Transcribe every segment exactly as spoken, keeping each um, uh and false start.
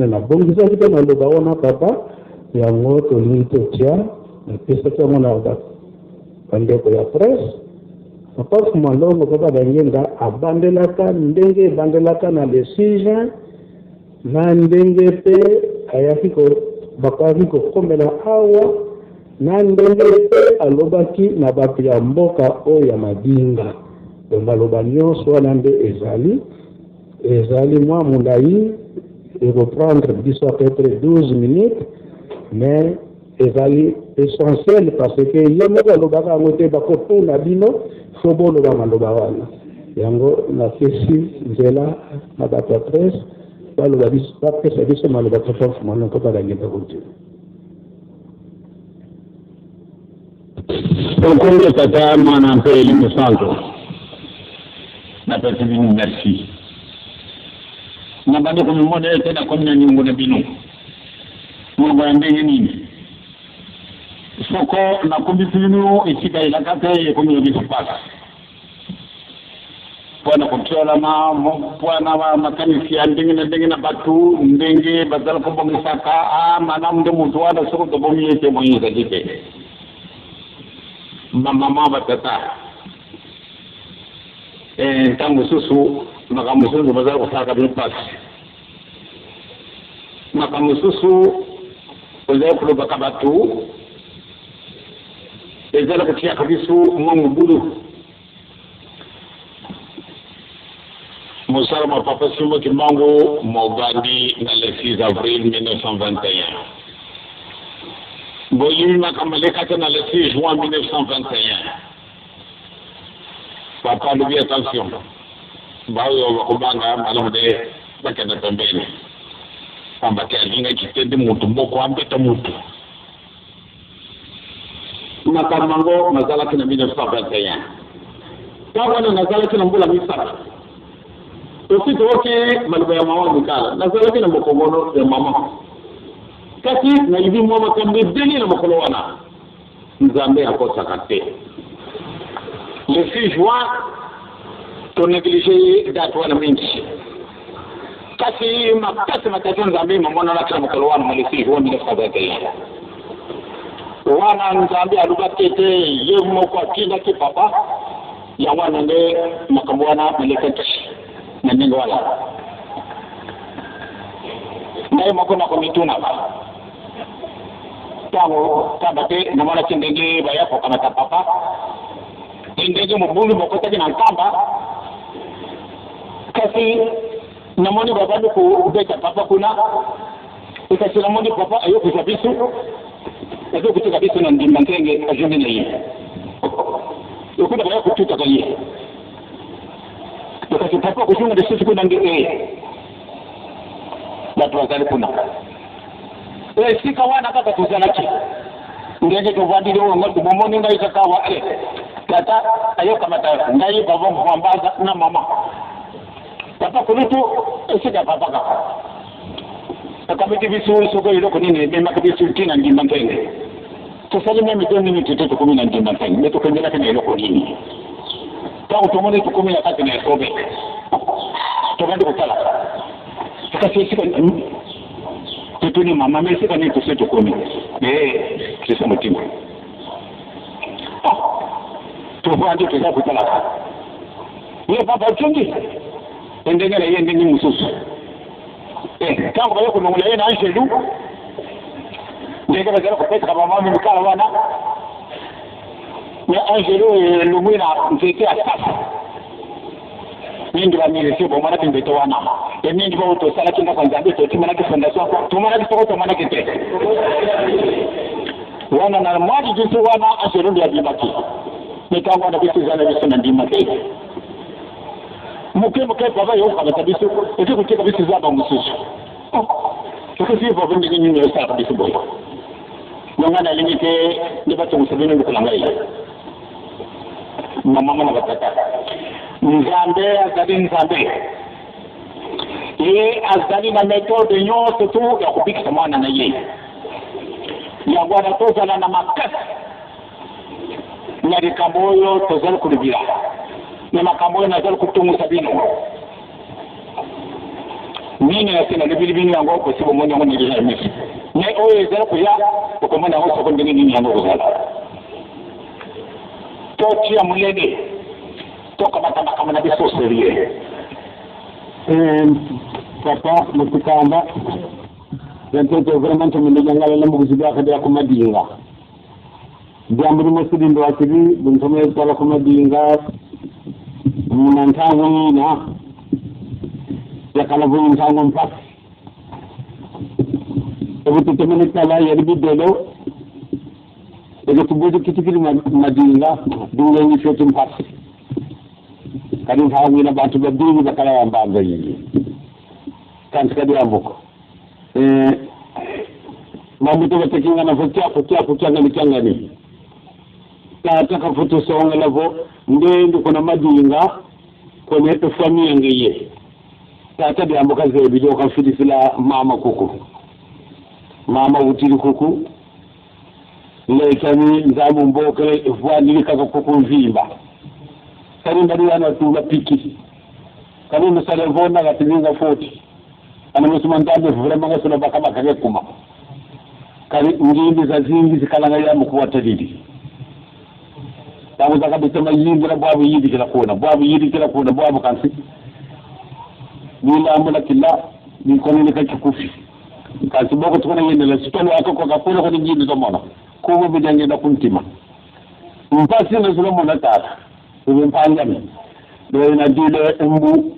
Mais nabongisaki mpe maloba wana, papa, yango tolingi totia, napesaki yango na ba-, bandeko ya presse. Papa Mfumu a Longo, papa Diangienda, abandelaka ndenge ebandelaka na le six juin, na ndenge mpe ayaki ko-, bakoyaki kokomela awa, na ndenge mpe alobaki na bato ya mboka oyo ya Madinga. Donc maloba nyonso wana nde ezali, ezali mwa molai, ekoprendre biso à peu près douze minutes, mais ezali essentiel parce que ye moko alobaka yango te, bakotuna bino, faut boloba maloba wana. Yango napesi nzela na bato ya presse, baloba bis-, bapesa biso maloba, papa Mfumu a Longo, papa Diangienda, continue. Okonde tata, mwana mpe Elimo Santu. Napesi bino merci. Nabandi komimona ete nakomi na niongo na bino. Niongo ya ndenge nini? Soko nakumisi bino esika elaka te, ekomi na biso mpasi. Mpo na kotiolama, mo-, mpo na ma-, makanisi ya ndenge na ndenge na bato, ndenge bazali kobongisaka, ah, malamu nde moto wana soko tobomi ye te, moyini ezali te. Bamama, batata, eh, ntango mosusu makambo mosusu bazali kosalaka bino mpasi. Makambo mosusu ozali kolobaka bato, ezali kotiaka biso mwa mobulu. Mosala ma papa Simon Kimbangu mobandi na le six avril mille neuf cent vingt et un. Boyimi makambo malekaka na le six juin mille neuf cent vingt et un. Papa alobi: attention, baoyo bakobanga malamu nde bakenda pembeni. Pamba te alingaki te nde moto moko abeta moto. Makambo yango mazalaki na mille neuf cent vingt et un. Ntango wana nazalaki na mbula misato. Osi toyoki maloba ya mama Mikala. Nazalaki na bokongono ya mama. Kasi nayebi mwa makambo ebele na mokolo wana. Nzambe akosaka te. Le six juin, to négliger date wana mingi. Kasi makasi na Tata Nzambe mamonanaki na mokolo wana, le six juin mille neuf cent vingt et un. Wana Nzambe alobaki ete ye moko atindaki papa, yango wana nde makambo wana malekaki na ndenge wana. Ngai moko nakomitunaka. Ntango, pamba te namonaki ndenge baya kokamata papa, ndenge mobulu mokotaki na nkamba, kasi namoni babandi kobeta papa kuna, e kasi namoni papa ayoki biso, azo kotika biso na ndimba nkenge, azongi na ye. Ekuna baya kotutaka ye. E kasi papa kozonga lisusu kuna nde, eh, bato bazali kuna. Esika wana kaka tozalaki. Ndenge tovandeli oyo, nga tomoni ngai kaka awa, eh, tata ayokamata ngai, baba Mwambaza na mama. Papa Kulutu, esika papa kaka. Akamati biso soko eloko nini ememaki biso tii na ndimba nkenge. Tosali même deux minutes te tokomi na ndimba nkenge. Mais tokendaki na eloko nini? Ntango tomoni tokomi na kati na esobe, tobandi kotala. Kasi esika, hmm? Totuni mama, mais esika nini tosi tokomi? Eh, c'est ça motingo. Ah, tovandi toza kotala. Ye papa otungi? E ndenge na ye ndenge mosusu. Eh, ntango baye kolongola ye na Angelu, ndenge bazali kopesaka bamama mikala wana, na Angelu elongwi na nzete ya safu. Mingi ba musiciens bomonaki nzete wana. E mingi bao tosalaki ndako ya Nzambe, totimanaki fondation, tomonaki soko tomonaki te. Wana na mwa lidusu wana Angelu nde abimaki. Mais ntango wana biso eza na biso na ndima te. Moke moke, papa yo kamata biso, ete kotika biso zaba mosusu. Oh, tokosi papa ndenge nini osalaka biso boye? Nanga nalingi te nde batungisa bino lokola ngai. Mama na batata, Nzambe azali Nzambe. Ye azali na méthode nyonso tu ya kobikisa mwana na ye. Yango wana tozala na makasi na likambo oyo tozali kolobela, na makambo oyo nazali kotungisa bino. Nini ya sila lubili bini yango, ko si bomoni yango na liso ya miso. Mais oyo ezali koya, okomona yango soko ndenge nini yango kozala. Totia molende, tokamata makambo na biso au sérieux. Eh, papa Mutikamba, ya ntete vraiment ntomene diangala na mbuzi diaka dia ku Madinga. Diambu dimosi di ndwakidi, bu ntomene tala ku Madinga, muna ntangu yina, yakala vo ntangu mpasi. E bu tutomene tala yadi bibelo, e bu tubwidi kitukidi Ma-, Madinga, dungengi fioti mpasi. Kadi ntangu yina bantu babingi bakala ya mbanza yiyi. Kansi ka diambu ko. Eh, mambu to batekingana vo kiaku, kiaku, kiangani, kiangani. Tata kavutu songela vo, ngendi kuna Madinga, kuna famille ya ngeye. Tata diambu kazebi dio kafidisila mama kuku. Mama wutidi kuku. Lekani Nzambi umbokele, vwandidi kaka kuku mvimba. Kadi mbadi yana tula piki. Kadi musale vona kati ninga foti. Ana musuma Nzambi vraiment nga sula baka baka ke kuma. Kadi ngimbi zazingi zikalanga ya mu kuwatadidi. Ntangu zaka bitema yindila bwabu yidikila kuna, bwabu yidikila kuna, bwabu kansi. Bila mula kila, ni kone ni ka kikufi. Kansi boko tukuna yendela, sitolo ako kwa kakula kwa ngimbi za mona. Kubo bidiangenda ku ntima. Mpasi na zula mona tata. Ibi mpangi ame. Lwena dile mbu.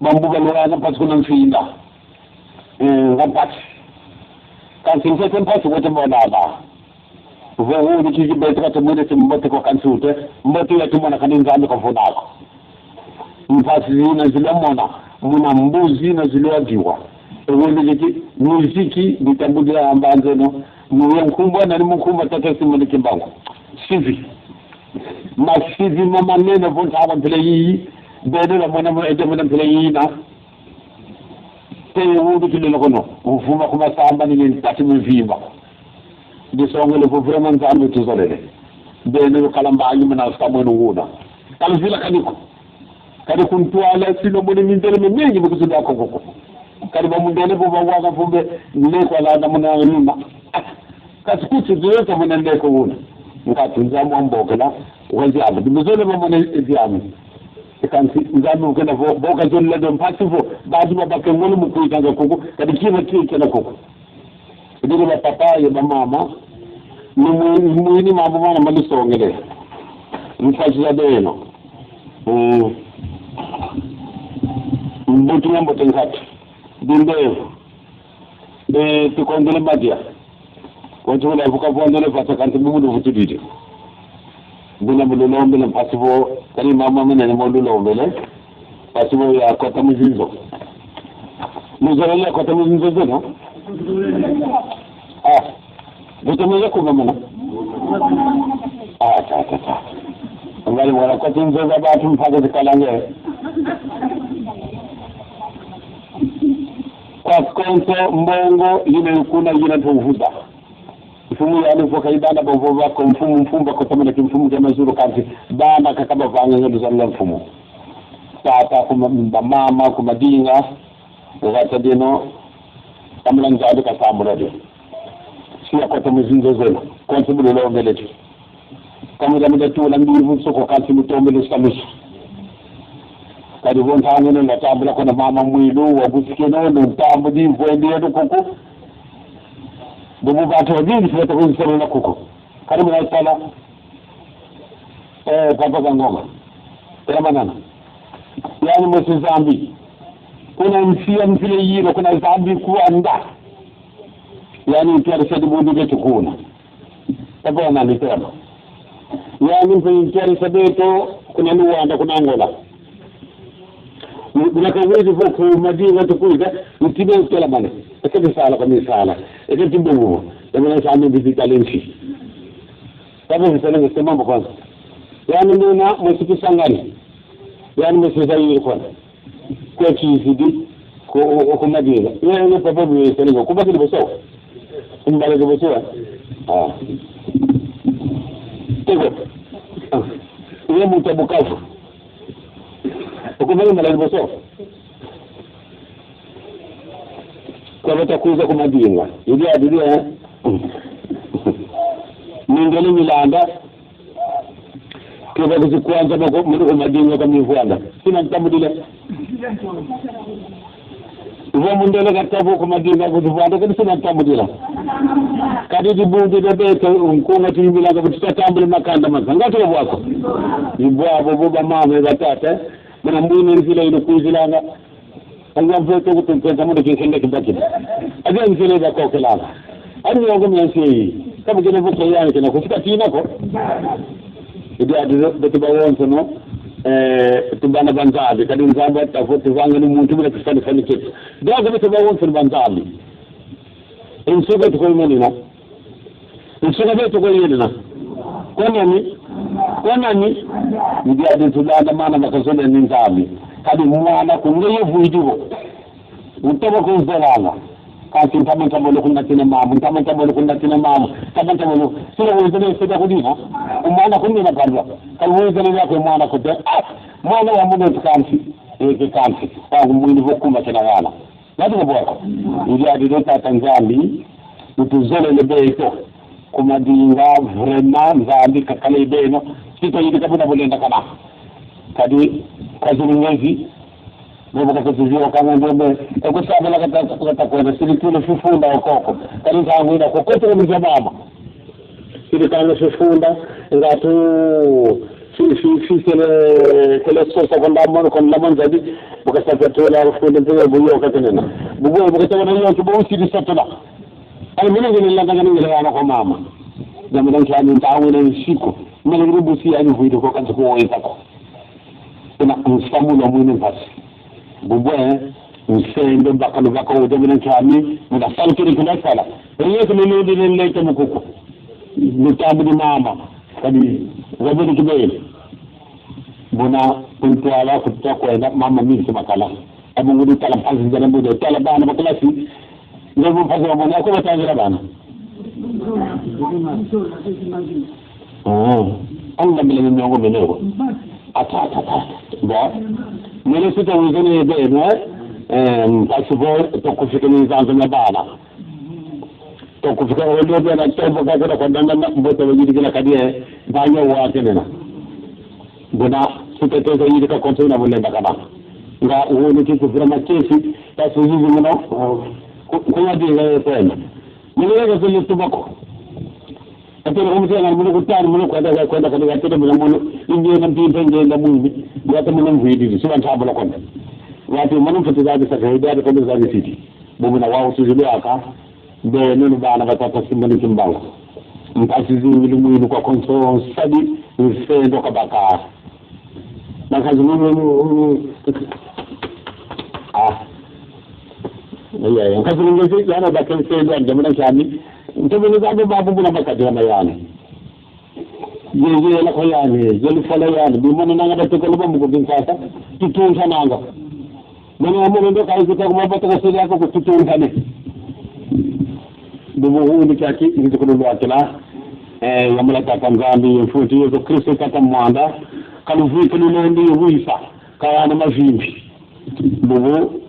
Bambu balwana mpasi kuna mfinda. Eh, nga mpasi. Kansi ntete mpasi wote mona ala. Vo wudi kiki beto kate mwene ti mbote kwa kansi ute. Mbote ya tumona kani Nzambi kavuna ko. Mpasi zina zilwa mona. Muna mbuzi zina zilwa diwa. E wudi kiki miziki, bitambudi ya mbanzeno. Mu ya nkumbu, nani mu nkumbu, tata Simon Kimbangu. Sivi. Masivi mamanene vo ntama mpila yiyi, beno la mwana mwana ete mwana mpila yiyi na. Te wudi kilelo kono, uvuma ku masamba ni ntati mvimba. Disongele vo vraiment Nzambi tuzolele. Beno kala mbangi muna samu eno wuna. Kaluzila kani ko. Kadi ku ntwala, si lumoni mindele mimingi mu kuzula ko kuku. Kadi bamundele bo bawanga vo mbe, nleko alanda muna nima. Kansi kuti zileta muna nleko wuna. Nkatu Nzambi wambokela, waziabu. Dimuzole bamona ziabu. Kansi Nzambi ukena vo, bo kazolele dio mpasi vo, badi babake ngolo mu kwikanga kuku, kadi kina kikena kuku. Ndiri ba papa ye ba mama, ni mu-, mwini mambu mana malusongele. Mpasi za beno. Mm. Mbutu ya mbote nkatu. Bimbe. E, tukondele madia. Konti wala vuka vondele vata kanti mu munu vutudidi. Buna mu lulombele mpasi vo, kani mama mene ni mo lulombele. Mpasi vo yakota mu zinzo. Luzolele yakota mu zinzo zeno? Ah. Buta mwe yakuma muna. Ah, ta, ta, ta. Ngali mwana kota zinzo za bantu mpaka zikalanga. Kwa konso mbongo yina kuna yina tuvuza. Mfumu yandi vo ka i bana bavova ko mfumu, mfumu bakota muna kimfumu kia mazulu kansi. Bana kaka bavanga nga luzolo lwa mfumu. Tata ku ma-, ba mama ku Madinga, vata dino, tambula Nzambi kasambula dio. Si yakota mu zinzo zeno, konso mu lulombele dio. Kamuza muda tula mbivu soko kansi mu tombele salusu. Kadi vo ntangu ina nda tambula kuna mama mwilu, wabusikeno, ndo ntambu di vwendi yedu kuku. Bubu bantu babingi fwete kuzisolula kuku. Kadi muna sala, eh, papa Kangoma. Tela manana. Yani mosi Nzambi. Kuna nsi ya mfile yino, kuna Nzambi kwanda. Yani ntwala sedi bundu betu kuna. Tabo na mitema. Yani mpe ntwala sa beto kuna Luanda, kuna Angola. Ni, kuna kawezi vo ku Madinga tukuiza, ntibe utela mane. Eke bisala kwa misala. Eke tibubu. Eke na sami bizita lensi. Tabo bisala nge sema mbo kwanza. Yani muna mosi Kisangani. Yani mosi Zaire kwana. Kwa kizidi, ku, ku, ku Madinga. Ye, ye papa bu ye sene ko. Kubakidi boso. Kumbala ke boso, eh? Ah. Tego. Ah. Ye muntu wa Bukavu. Kumbala mbala boso. Kwa bata kwiza ku Madinga. Idi adi, eh? Mindele milanda. Ke ba kuzi kwanza mako, munu ku Madinga kwa mivwanda. Sina ntambudila. Vo mundele kata vo ku Madinga kuzi vwanda, kadi sina ntambudila. Kadi dibundu dia beto, nkunga tuyimbila nga kuti tatambule makanda mazanga. Ngatu ya bwako. Ibwa bo, bo ba mama, ba tata. Muna mbwini nzila ino kwizilanga. Kanga mvete kutu mpenza mune kinkende kibakidi. Adi nzila bakokela. Ani yango miansi. Kabu kene vuko yani kena kufika tina ko. Idi adi beto bawonsono, eh, tubana ba Nzambi. Kadi Nzambi ata vo tuvanga ni muntu muna kifani fani ketu. Daga beto bawonsono ba Nzambi. Insuka tuko imanina. Nsuka beto kwa yena. Kwa nani? Kwa nani? Ndi adi tulanda mana makazole ni Nzambi. Kadi mwana kunge ye vuidiwo. Utaba kunzalanga. Kansi ntama ntama lo kunatina mama, ntama ntama lo kunatina mama, ntama ntama lo. Sila wizele sita kudina. Umwana kundina kandwa. Kadi wizele ya kwa mwana kude. Ah, mwana wa mune kansi. Eke kansi. Kwa mwini vo kuma kena wana. Nati ko bwako. Idi adi do Tata Nzambi, utuzolele beto. Ku Madinga, vraiment, Nzambi kakala ye beno. Sito yidi kabuna bulenda kana. Kadi, kwa zulu ngezi. Bobo kasa tuziwa kanga ndombe. Eko sabala kata, kata kwenda. Sili tule fifunda okoko. Kadi nzangu ina kokote kwa mzabama. Sidi kanga fifunda, nga tu fi, fi, fi, kele, kele sosa konda mono, konda mono zabi, bu kasa fa tola funda ntele bu yo katenena. Bu bu, bu kasa wana yo, ki bu sidi sotola. Ani mina ngene landa ngene ngene yana kwa mama. Diambu dia nkiani ntawu na nsiku. Mina ngene busi yani vuidu ko kansi ko weza ko. Kuna nsamu na mwini mpasi. Bubwe, nsendo bakala baka odia mina nkiani, mina salu kiri kuna sala. Riye kuni nudi ni lete mukuku. Mitambu ni mama. Kadi, wabedi kibele. Buna, kuntwala, kuta kwenda, mama mingi makala. Abu ngudi tala mpasi zana bude, tala bana bakalasi. Ndio mpasi wa mwana, kwa tangira bana. Oh. Anga mbele miongo mine ko. Ata, ata, ata. Bon. Mene sita wizene ye beno, eh? Eh, mpasi vo, tokufika ni nzanzo na bana. Tokufika wendo bena tombo kakuna kwa danda na mbote wajiri kila kadie, banyo wa kenena. Buna, sita teza yiri ka konso na bulenda kana. Nga uone kitu vraiment kesi, mpasi zizi muna, ku-, kuna dinga ye kwenda. Mene yega zele tubako. Atele ko mutela munu kutani, munu kwenda, kwenda, kwenda, atele munu, munu, inge na mpimpa, inge na mwini, wata munu mvwidi, siwa ntambula kwenda. Wati munu mfuti zabi sa, zabi kwenda zabi siti. Bumuna wau tuzulu aka, be, nunu bana batata Simoni Kimbangu. Mpasi zingi lumwini kwa konso, sadi, nsendo kabaka. Bakazi mwe, mwe, mwe, mwe. Ah. Iya, iya. Nkazi ngezi, yana bakensendo, ande muna nkiani. Ntobe ni zabe babu muna makadira mayani. Ye, ye, la kwa yani, ye lufala yani. Bimana nanga bateko luba muko binkasa. Tutunsa nanga. Mwana wa mwana ndo kazi kwa kuma bateko sili yako kututunsa ne. Bubu huni kiaki, ngizi kulu lwakila. Eh, yamula Tata Nzambi, mfuti Yesu Kristo Tata Mwanda. Kaluvika lulendi wisa. Kayana mavimbi. Bubu,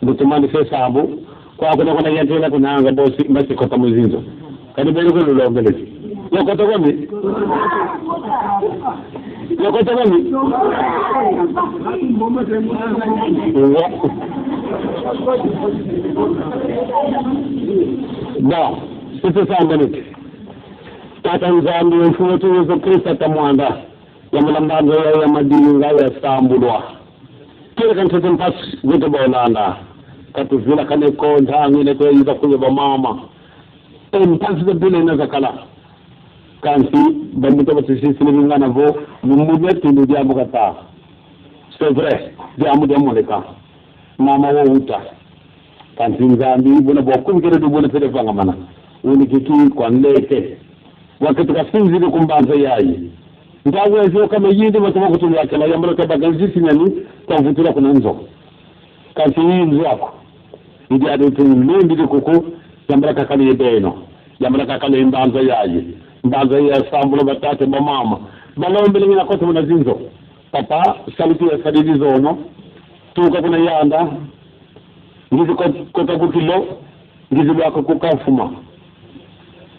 butumani se sambu. Kwa kuna kuna yantela kunanga bosi, basi kota muzinzo. Kadi beno kuna lulombele. Yo kota kwa mi? Yo kota kwa mi? Wa-, bon, sisi sambele. Tata Nzambi, mfumu wetu Yesu Kristo Tata Mwanda. Yamula mbanza ya, ya Madinga yasambulwa. Kele ka ntete mpasi, beto baolanda. Katuvila kane ko ntangu ina ko yiza kuya ba mama. E mpasi za bile na zakala. Kansi, bambuta batusisile bingana vo, lumbu dia tundu diambu kata. C'est vrai, diambu diamoleka. Mama wo uta. Kansi Nzambi, buna bwa kumkele du buna pele vangamana. Uni kiki kwa nleke. Wakati kasinzile ku mbanza yayi. Ntangu ya zio kama yindi, watu wakutulwakela, yambala kabaka nzisi nyani, kwa vutula kuna nzo. Kansi yi nzo yako. Idi adi tu lundi di kuku, yambala kakala ye beno. Yambala kakala ye mbanza yayi. Mbanza ya sambula batata, ba mama. Balombele ngina kote muna zinzo. Papa, saluti ya sadidi zono. Tuka kuna yanda. Ngizi kot-, kota ku kilo, ngizi lwaka ku kamfuma.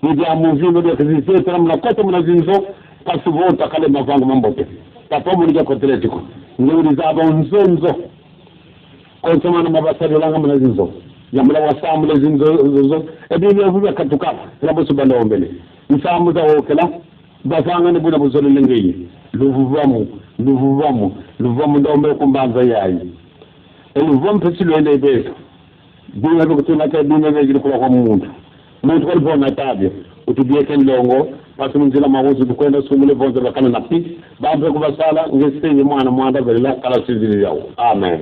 Ngizi a mu nzimba bia kizi zetela muna kota muna zinzo, kasi vota kale mavangu mambote. Papa muni kia kotele tiko. Nge uri zaba nzonzo. Konso mana ma basadilanga muna zinzo. Yambula wasambula zinzo, zo, zo. Ebi bia vubia katuka, la bosu balombele. Nsambu za okela, bavanga ni buna buzolele ngeye. Luvuvamu, luvuvamu, luvuvamu ndombe ku mbanza yayi. E luvuvamu mpe si lwenda ibeto. Bima bikutuna ke bima bikili kula kwa muntu. Muntu kwa lubona tabio. Utubieke nlongo, pasi mu nzila mawozu tukwenda sumule vonza bakana na pi. Bampe kubasala, nge se ye mwana mwanda belela kala sizili yau. Amen.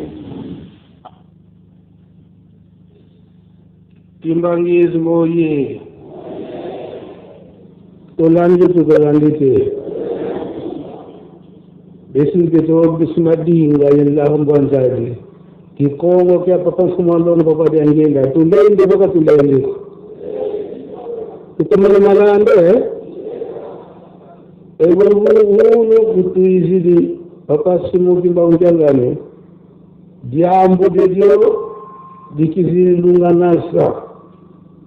Kimbanguisme oye! Tolandi, tolandi te. Besi mpe to, besi madinga ye nlambo a Nzadi. Kikongo kia Papa Mfumu a Nlongo, Papa Diangienda. Tulende, baka tulende. Tutomene malanda, eh? E vo unu kutwizidi Papa Simon Kimbangu Kiangani. Diambu diodio dikizidi lunganasa.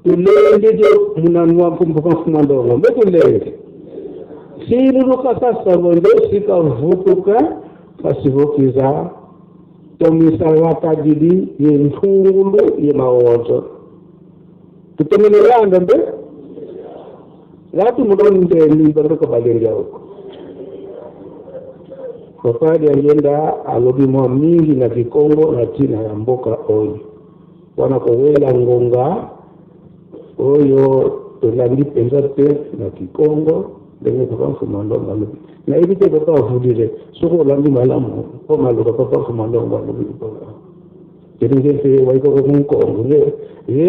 Tulende dio muna nwa kumbuka Mfumu a Nlongo. Mbe tulende. Sinu lukakasa vo ndio si kavutuka, kasi vo kiza tomisa lwakadidi ye ntungulu ye mawonso. Tutomene landa mbe? Latu mulonde ni bandu ka balenge au ko. Papa Diangienda alobi mwa mingi na Kikongo na ntina ya mboka oyo. Wana kowela ngonga oyo tolandi mpenza te na Kikongo, ndenge Papa Mfumu a Nlongo alobi. Nayebi te Papa avudire, soki olandi malamu, mpo maloba Papa Mfumu a Nlongo alobi Kikongo. Kende mpe waika ko Mukongo, nge, ye